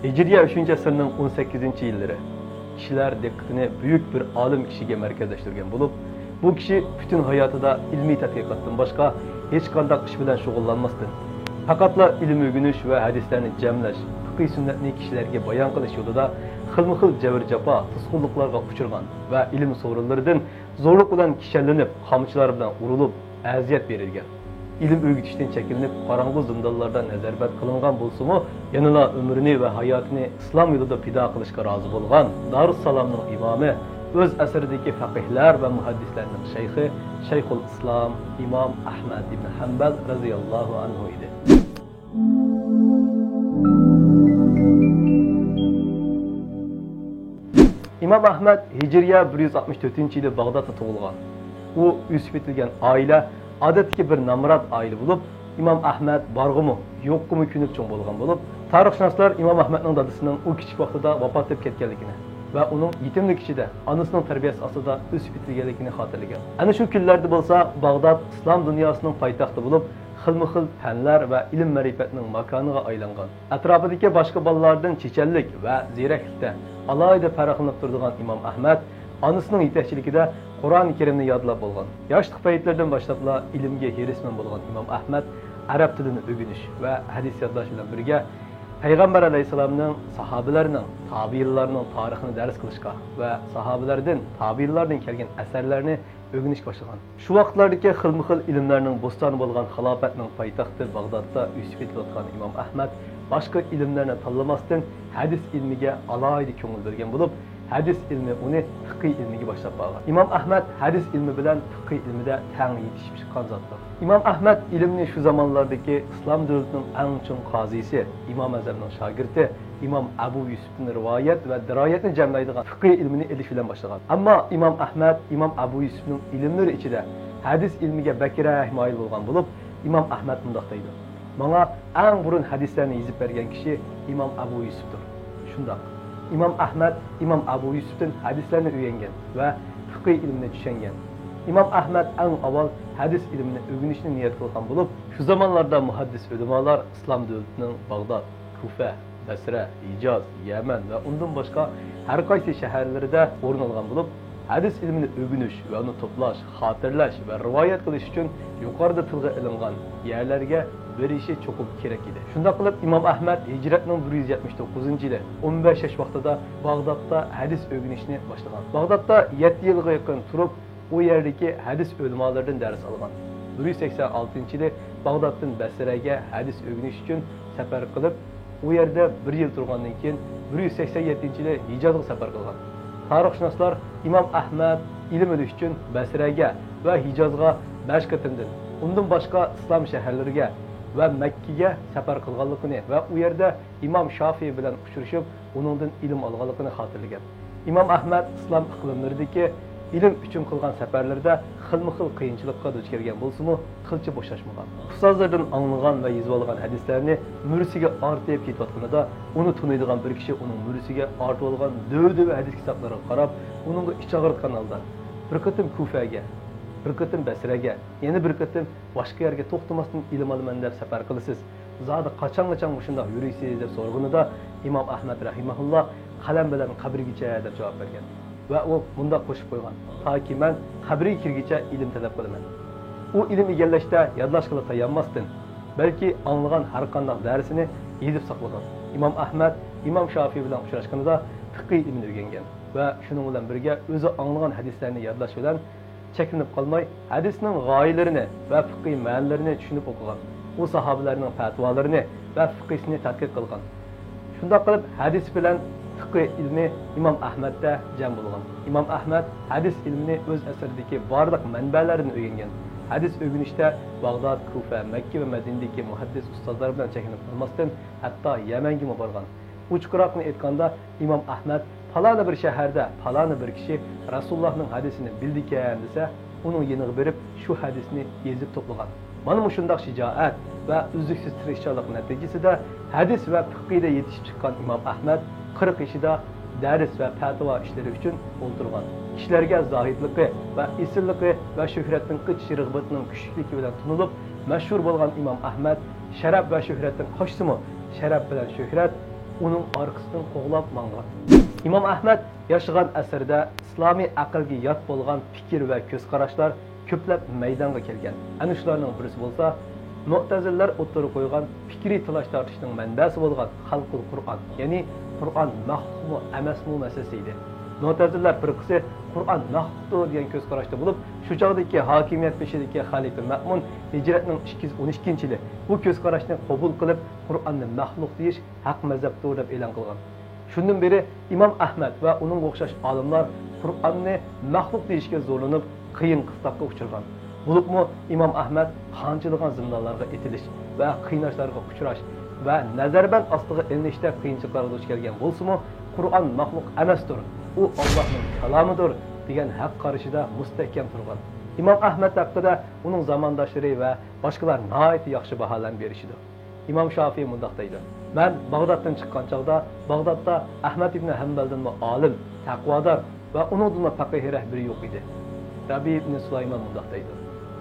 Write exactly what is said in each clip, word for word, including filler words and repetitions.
ھىجرىيە ئۈچىنچى ئەسىرنىڭ ئون سەككىزىنچى يىللىرى كىشىلەر دىققىتىنى بۈيۈك بىر ئالىم كىشىگە مەركەزلەشتۈرگەن بولۇپ، بۇ كىشى پۈتۈن ھاياتىدا ئىلمىي تەتقىقاتتىن باشقا ھېچقانداق ئىش بىلەن شۇغۇللانماستىن، پەقەتلا ئىلىم ئۆگىنىش ۋە ھەدىسلەرنى جەملەش، پىقھىي سۈننەتنى كىشىلەرگە بايان قىلىش يولىدا خىلمۇ خىل جەۋر-جاپا، توسقۇنلۇقلارغا ئۇچرىغان ۋە ئىلىم سورۇنلىرىدىن زورلۇق بىلەن كىشەنلىنىپ، قامچىلار بىلەن ئۇرۇلۇپ، ئەزىيەت بېرىلگەن. ئىلىم ئۆگىتىشتىن چەكلىنىپ، قاراڭغۇ زىندانلاردا نەزەربەند قىلىنغان بولسىمۇ، يەنىلا ئۆمرىنى ۋە ھاياتىنى ئىسلام يولىدا پىدا قىلىشقا رازى بولغان دارۇسسالامنىڭ ئىمامى، ئۆز ئەسرىدىكى فەقىھلەر ۋە مۇھەددىسلەرنىڭ شەيخى، شەيخۇل ئىسلام ئىمام ئەھمەد ئىبن ھەمبەل رەزىياللاھۇ ئەنھۇ ئىدى. ئىمام ئەھمەد ھىجرىيە بىر يۈز ئاتمىش تۆتىنچى يىلى باغدادتا تۇغۇلغان. ئۇ ئۆسۈپ يېتىلگەن ئائىلە ئادەتتىكى بىر نامرات ئائىلە بولۇپ، ئىمام ئەھمەد بارغىمۇ، يوققىمۇ كۆنۈپ چوڭ بولغان بولۇپ، تارىخشۇناسلار ئىمام ئەھمەدنىڭ دادىسىنىڭ ئۇ كىچىك ۋاقتىدا ۋاپات تېپىپ كەتكەنلىكىنى ۋە ئۇنىڭ يېتىملىك ئىچىدە ئانىسىنىڭ تەربىيەسى ئاستىدا ئۆسۈپ يېتىلگەنلىكىنى خاتىرىلىگەن. ئەنە شۇ كۈنلەردە بولسا باغداد ئىسلام دۇنياسىنىڭ پايتەختى بولۇپ، خىلمۇ خىل پەنلەر ۋە ئىلىم-مەرىپەتنىڭ ماكانىغا ئايلانغان. ئەتراپىدىكى باشقا بالىلاردىن چېچەنلىك ۋە زېرەكلىكتە ئالاھىدە پەرقلىنىپ تۇرىدىغان ئىمام ئەھمەد ئانىسىنىڭ يېتەكچىلىكىدە قۇرئان كەرىمنى يادلاپ بولغان. ياشلىق پەيتلىرىدىن باشلاپلا ئىلىمگە ھېرىسمەن بولغان ئىمام ئەھمەد ئەرەب تىلىنى ئۆگىنىش ۋە ھەدىس يادلاش بىلەن بىرگە، پەيغەمبەر ئەلەيھىسسالامنىڭ، ساھابىلەرنىڭ، تابىئىنلارنىڭ تارىخىنى دەرس قىلىشقا ۋە ساھابىلەردىن، تابىئىنلاردىن كەلگەن ئەسەرلەرنى ئۆگىنىشكە باشلىغان. شۇ ۋاقىتلاردىكى خىلمۇ خىل ئىلىملەرنىڭ بوستانى بولغان خىلاپەتنىڭ پايتەختى باغدادتا ئۆسۈپ يېتىلىۋاتقان ئىمام ئەھمەد باشقا ئىلىملەرنى تاللىماستىن، ھەدىس ئىلمىگە ئالاھىدە كۆڭۈل بۆلگەن بولۇپ، ھەدىس ئىلمى ئۇنى پىقھىي ئىلمىگە باشلاپ بارغان. ئىمام ئەھمەد ھەدىس ئىلمى بىلەن پىقھىي ئىلمىدە تەڭ يېتىشىپ چىققان زاتتۇر. ئىمام ئەھمەد ئىلىمنى شۇ زامانلاردىكى ئىسلام دۆلىتىنىڭ ئەڭ چوڭ قازىسى، ئىمام ئەزەمنىڭ شاگىرتى، ئىمام ئەبۇ يۈسۈپتىن رىۋايەت ۋە دىرايەتنى جەملەيدىغان پىقھىي ئىلمىنى ئېلىش بىلەن باشلىغان. ئەمما ئىمام ئەھمەد ئىمام ئەبۇ يۈسۈپنىڭ ئىلىملىرى ئىچىدە ھەدىس ئىلمىگە بەكرەك مايىل بولغان بولۇپ، ئىمام ئەھمەد مۇنداق دەيدۇ: «ماڭا ئەڭ بۇرۇن ھەدىسلەرنى يېزىپ بەرگەن كىشى ئىمام ئەبۇ يۈسۈپتۇر.» شۇنداق، ئىمام ئەھمەد ئىمام ئەبۇ يۈسۈپتىن ھەدىسلەرنى ئۆگەنگەن ۋە پىقھىي ئىلمىنى چۈشەنگەن. ئىمام ئەھمەد ئەڭ ئاۋۋال ھەدىس ئىلمىنى ئۆگىنىشنى نىيەت قىلغان بولۇپ، شۇ زامانلاردا مۇھەددىس ئۆلىمالار ئىسلام دۆلىتىنىڭ باغداد، كۇفە، بەسرە، ھىجاز، يەمەن ۋە ئۇندىن باشقا ھەر قايسى شەھەرلىرىدە ئورۇن ئالغان بولۇپ، ھەدىس ئىلمىنى ئۆگىنىش ۋە ئۇنى توپلاش، خاتىرىلەش ۋە رىۋايەت قىلىش ئۈچۈن يۇقىرىدا تىلغا ئېلىنغان يەرلەرگە بېرىشى چوقۇم كېرەك ئىدى. شۇنداق قىلىپ، ئىمام ئەھمەد ھىجرەتنىڭ بىر يۈز يەتمىش توققۇزىنچى يىلى ئون بەش ياش ۋاقتىدا باغدادتا ھەدىس ئۆگىنىشنى باشلىغان. باغدادتا يەتتە يىلغا يېقىن تۇرۇپ، ئۇ يەردىكى ھەدىس ئۆلىمالىرىدىن دەرس ئالغان. بىر يۈز سەكسەن ئالتىنچى يىلى باغدادتىن بەسرەگە ھەدىس ئۆگىنىش ئۈچۈن سەپەر قىلىپ، ئۇ يەردە بىر يىل تۇرغاندىن كېيىن، بىر يۈز سەكسەن يەتتىنچى يىلى ھىجازغا سەپەر قىلغان. تارىخشۇناسلار ئىمام ئەھمەد ئىلىم ئۆگىنىش ئۈچۈن بەسرەگە ۋە ھىجازغا بەش قېتىمدىن، ئۇندىن باشقا ئىسلام شەھەرلىرىگە ۋە مەككىگە سەپەر قىلغانلىقىنى ۋە ئۇ يەردە ئىمام شافىئى بىلەن ئۇچرىشىپ، ئۇنىڭدىن ئىلىم ئالغانلىقىنى خاتىرىلىگەن. ئىمام ئەھمەد ئىسلام ئىقلىملىرىدىكى ئىلىم ئۈچۈن قىلغان سەپەرلىرىدە خىلمۇ خىل قىيىنچىلىققا دۇچ كەلگەن بولسىمۇ، قىلچە بوشاشمىغان. ئۇستازلىرىدىن ئاڭلىغان ۋە يېزىۋالغان ھەدىسلەرنى مۈرىسىگە ئارتىپ كېتىۋاتقىنىدا، ئۇنى تونۇيدىغان بىر كىشى ئۇنىڭ مۈرىسىگە ئارتىۋالغان دۆۋە-دۆۋە ھەدىس كىتابلىرىغا قاراپ، ئۇنىڭغا ئىچ ئاغرىتقان ھالدا، بىر قېتىم كۇفەگە، بىر قېتىم بەسرەگە، يەنە بىر قېتىم باشقا يەرگە توختىماستىن ئىلىم ئالىمەن دەپ سەپەر قىلىسىز. زادى قاچانغىچە مۇشۇنداق يۈرىسىز؟ دەپ سورىغىنىدا، ئىمام ئەھمەد رەھىمەھۇللا، «قەلەم بىلەن قەبرىگىچە» دەپ جاۋاب بەرگەن. ۋە ئۇ مۇنداق قوشۇپ قويغان: «تاكى مەن قەبرىگە كىرگىچە ئىلىم تەلەپ قىلىمەن.» ئۇ ئىلىم ئىگىلەشتە يادلاشقىلا تايانماستىن، بەلكى ئاڭلىغان ھەرقانداق دەرسىنى يېزىپ ساقلىغان. ئىمام ئەھمەد ئىمام شافىئى بىلەن ئۇچراشقىنىدا پىقھىي ئىلمىنى ئۆگەنگەن ۋە شۇنىڭ بىلەن بىرگە ئۆزى ئاڭلىغان ھەدىسلەرنى يادلاش بىلەن چەكلىنىپ قالماي، ھەدىسنىڭ غايىلىرىنى ۋە پىقھىي مەنىلىرىنى چۈشىنىپ ئوقۇغان. ئۇ ساھابىلەرنىڭ پەتىۋالىرىنى ۋە پىقھىسىنى تەتقىق قىلغان. شۇنداق قىلىپ، ھەدىس بىلەن پىقھىي ئىلمى ئىمام ئەھمەدتە جەم بولغان. ئىمام ئەھمەد ھەدىس ئىلمىنى ئۆز ئەسىرىدىكى بارلىق مەنبەلەردىن ئۆگەنگەن. ھەدىس ئۆگىنىشتە باغداد، كۇفە، مەككە ۋە مەدىنىدىكى مۇھەددىس ئۇستازلار بىلەن چەكلىنىپ قالماستىن، ھەتتا يەمەنگىمۇ بارغان. ئوچۇقراقىنى ئېيتقاندا، ئىمام ئەھمەد پالانى بىر شەھەردە پالانى بىر كىشى رەسۇلۇللاھنىڭ ھەدىسىنى بىلىدىكەن دېسە، ئۇنىڭ يېنىغا بېرىپ، شۇ ھەدىسنى يېزىپ توپلىغان. مانا مۇشۇنداق شىجائەت ۋە ئۈزلۈكسىز تىرىشچانلىق نەتىجىسىدە، ھەدىس ۋە پىقھىدا يېتىشىپ چىققان ئىمام ئەھمەد قىرىق يېشىدا دەرس ۋە پەتىۋا ئىشلىرى ئۈچۈن ئولتۇرغان. كىشىلەرگە زاھىدلىقى ۋە ئېسىللىقى ۋە شۆھرەتتىن قېچىش رىغبىتىنىڭ كۈچلۈكلۈكى بىلەن تونۇلۇپ، مەشھۇر بولغان ئىمام ئەھمەد شەرەپ ۋە شۆھرەتتىن قاچسىمۇ، شەرەپ بىلەن شۆھرەت ئۇنىڭ ئارقىسىدىن قوغلاپ ماڭغان. ئىمام ئەھمەد ياشىغان ئەسىردە ئىسلامىي ئەقىلگە يات بولغان پىكىر ۋە كۆز قاراشلار كۆپلەپ مەيدانغا كەلگەن. ئەنە شۇلارنىڭ بىرسى بولسا، مۇئتەزىلىلەر ئوتتۇرىغا قويغان پىكرىي تالاش-تارتىشنىڭ مەنبەسى بولغان خەلقۇل قۇرئان، يەنى قۇرئان مەخلۇقمۇ ئەمەسمۇ مەسىلىسى ئىدى. مۇئتەزىلىلەر پىرقىسى قۇرئان مەخلۇقتۇر دېگەن كۆز قاراشتا بولۇپ، شۇ چاغدىكى ھاكىمىيەت بېشىدىكى خەلىپە مەئمۇن ھىجرەتنىڭ ئىككى يۈز ئون ئىككىنچى يىلى بۇ كۆز قاراشنى قوبۇل قىلىپ، قۇرئاننى مەخلۇق دېيىش ھەق مەزھەپتۇر دەپ ئېلان قىلغان. شۇندىن بېرى ئىمام ئەھمەد ۋە ئۇنىڭغا ئوخشاش ئالىملار قۇرئاننى مەخلۇق دېيىشكە زورلىنىپ، قىيىن قىستاققا ئۇچرىغان. بولۇپمۇ ئىمام ئەھمەد قانچىلىغان زىندانلارغا ئېتىلىش ۋە قىيناشلارغا ئۇچراش ۋە نەزەربەند ئاستىغا ئېلىنىشتەك قىيىنچىلىقلارغا دۇچ كەلگەن بولسىمۇ، قۇرئان مەخلۇق ئەمەستۇر، ئۇ ئاللاھنىڭ كالامىدۇر دېگەن ھەق قارىشىدا مۇستەھكەم تۇرغان. ئىمام ئەھمەد ھەققىدە ئۇنىڭ زامانداشلىرى ۋە باشقىلار ناھايىتى ياخشى باھالارنى بېرىشىدۇ. ئىمام شافىي مۇنداق دەيدۇ: مەن باغدادتىن چىققان چاغدا، باغدادتا ئەھمەد ئىبنى ھەمبەلدىنمۇ ئالىم، تەقۋادار ۋە ئۇنىڭدىنمۇ پەقىھ رەھبىرى يوق ئىدى. رەبىئى ئىبنى سۇلايمان مۇنداق دەيدۇ: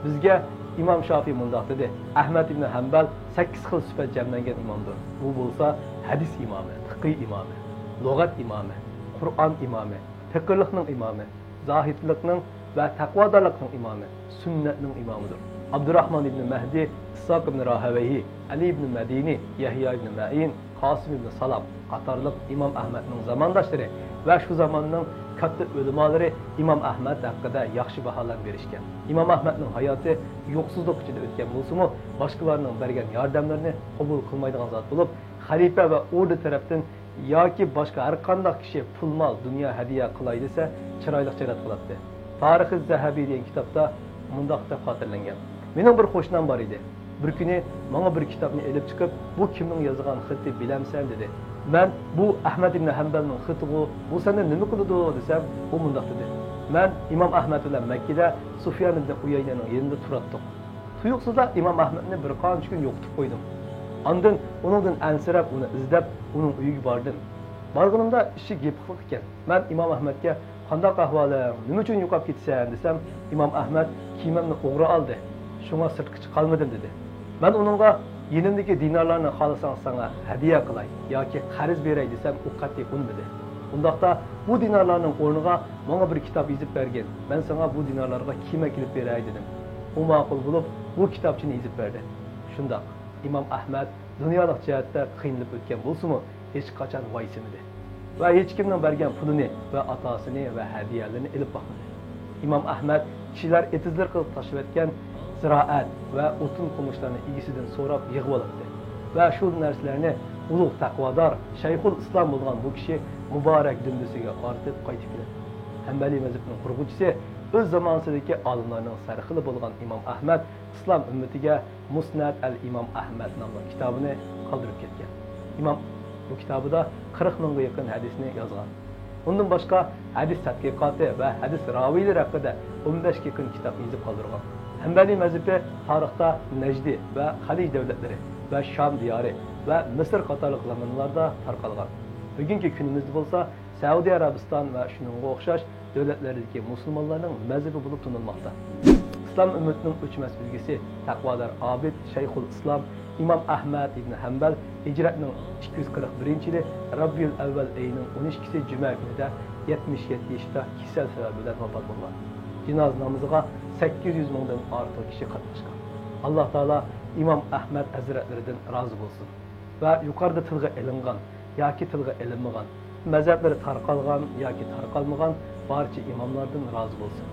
بىزگە ئىمام شافىي مۇنداق دېدى: ئەھمەد ئىبنى ھەمبەل سەككىز خىل سۈپەت جەملەنگەن ئىمامدۇر. ئۇ بولسا ھەدىس ئىمامى، پىقھىي ئىمامى، لۇغەت ئىمامى، قۇرئان ئىمامى، پېقىرلىقنىڭ ئىمامى، زاھىدلىقنىڭ ۋە تەقۋادارلىقنىڭ ئىمامى، سۈننەتنىڭ ئىمامىدۇر. ئابدۇراھمان ئىبنى مەھدى، ئىسھاق ئىبنى راھەۋەيھى، ئەلى ئىبنى مەدىنى، يەھيا ئىبنى مەئىن، قاسىم ئىبنى سالام قاتارلىق ئىمام ئەھمەدنىڭ زامانداشلىرى ۋە شۇ زاماننىڭ كاتتا ئۆلىمالىرى ئىمام ئەھمەد ھەققىدە ياخشى باھالارنى بېرىشكەن. ئىمام ئەھمەدنىڭ ھاياتى يوقسۇزلۇق ئىچىدە ئۆتكەن بولسىمۇ، باشقىلارنىڭ بەرگەن ياردەملىرىنى قوبۇل قىلمايدىغان زات بولۇپ، خەلىپە ۋە ئوردا تەرەپتىن ياكى باشقا ھەر قانداق كىشى پۇل-مال، دۇنيا ھەدىيە قىلاي دېسە، چىرايلىقچە رەت قىلاتتى. تارىخى زەھەبىي دېگەن كىتابتا مۇنداق دەپ خاتىرىلەنگەن: مېنىڭ بىر قوشنام بار ئىدى. بىر كۈنى ماڭا بىر كىتابنى ئېلىپ چىقىپ، بۇ كىمنىڭ يازغان خېتى بىلەمسەن؟ دېدى. مەن بۇ ئەھمەد ئىبنى ھەمبەلنىڭ خېتىغۇ، بۇ سەندە نېمە قىلىدۇ؟ دېسەم، ئۇ مۇنداق دېدى: مەن ئىمام ئەھمەد بىلەن مەككىدە سۇفيان ئىبنى ئۇيەينەنىڭ يېنىدا تۇراتتۇق. تۇيۇقسىزلا ئىمام ئەھمەدنى بىر قانچە كۈن يوقىتىپ قويدۇم. ئاندىن ئۇنىڭدىن ئەنسىرەپ، ئۇنى ئىزدەپ، ئۇنىڭ ئۆيىگە باردىم. بارغىنىمدا ئىشىك يېپىقلىق ئىكەن. مەن ئىمام ئەھمەدكە: «قانداق ئەھۋالىڭ؟ نېمە ئۈچۈن يوقاپ كېتىسەن؟» دېسەم، ئىمام ئەھمەد: «كىيىمىمنى ئوغرى ئالدى، شۇڭا سىرتقا چىقالمىدىم» دېدى. مەن ئۇنىڭغا: «يېنىمدىكى دىنارلارنى خالىساڭ ساڭا ھەدىيە قىلاي ياكى قەرز بېرەي» دېسەم، ئۇ قەتئىي ئۇنىمىدى. «ئۇنداقتا بۇ دىنارلارنىڭ ئورنىغا ماڭا بىر كىتاب يېزىپ بەرگىن، مەن ساڭا بۇ دىنارلارغا كىيىم ئەكېلىپ بېرەي» دېدىم. ئۇ ماقۇل بولۇپ، بۇ كىتابچىنى يېزىپ بەردى. شۇنداق، ئىمام ئەھمەد دۇنيالىق جەھەتتە قىينىلىپ ئۆتكەن بولسىمۇ، ھېچقاچان ۋايسىمىدى ۋە ھېچكىمنىڭ بەرگەن پۇلىنى ۋە ئاتاسىنى ۋە ھەدىيەلىرىنى ئېلىپ باقمىدى. ئىمام ئەھمەد كىشىلەر ئېتىزلىرى قىلىپ تاشلىۋەتكەن زىرائەت ۋە ئوتۇن-قومۇشلارنى ئىگىسىدىن سوراپ يىغىۋالاتتى ۋە شۇ نەرسىلەرنى ئۇلۇغ تەقۋادار شەيخۇل ئىسلام بولغان بۇ كىشى مۇبارەك دۈمبىسىگە ئارتىپ قايتىپ كېلەتتى. ھەمبەلىي مەزھىپىنىڭ قۇرغۇچىسى، ئۆز زامانىسىدىكى ئالىملارنىڭ سەرخىلى بولغان ئىمام ئەھمەد ئىسلام ئۈممىتىگە مۇسنەد ئەل ئىمام ئەھمەد ناملىق كىتابىنى قالدۇرۇپ كەتكەن. ئىمام بۇ كىتابىدا قىرىق مىڭغا يېقىن ھەدىسنى يازغان. ئۇندىن باشقا ھەدىس تەتقىقاتى ۋە ھەدىس راۋىيلىرى ھەققىدە ئون بەشكە يېقىن كىتاب يېزىپ قالدۇرغان. ھەمبەلىي مەزھىپى تارىختا نەجدى ۋە خەلىج دەۋلەتلىرى ۋە شام دىيارى ۋە مىسىر قاتارلىق زامانلاردا تارقالغان. بۈگۈنكى كۈنىمىزدە بولسا سەئۇدى ئەرەبىستان ۋە شۇنىڭغا ئوخشاش دۆلەتلەردىكى مۇسۇلمانلارنىڭ مەزھىپى بولۇپ تونۇلماقتا. ئىسلام ئۈممىتىنىڭ ئۆچمەس ئۈلگىسى، تەقۋادار ئابىد شەيخۇل ئىسلام ئىمام ئەھمەد ئىبنى ھەمبەل ھىجرەتنىڭ ئىككى يۈز قىرىق بىرىنچى يىلى رەبىئۇل ئەۋۋەل ئېيىنىڭ ئون ئىككىسى جۈمە كۈنىدە يەتمىش يەتتە يېشىدا كېسەل سەۋەبى بىلەن ۋاپات بولغان. جىنازا نامىزىغا سەككىز يۈز مىڭدىن ئارتۇق كىشى قاتناشقان. ئاللا تائالا ئىمام ئەھمەد ھەزرەتلىرىدىن رازى بولسۇن. ۋە يۇقىرىدا تىلغا ئېلىنغان ياكى تىلغا ئېلىنمىغان، مەزھەپلىرى تارقالغان ياكى تارقالمىغان بارچە ئىماملاردىن رازى بولسۇن.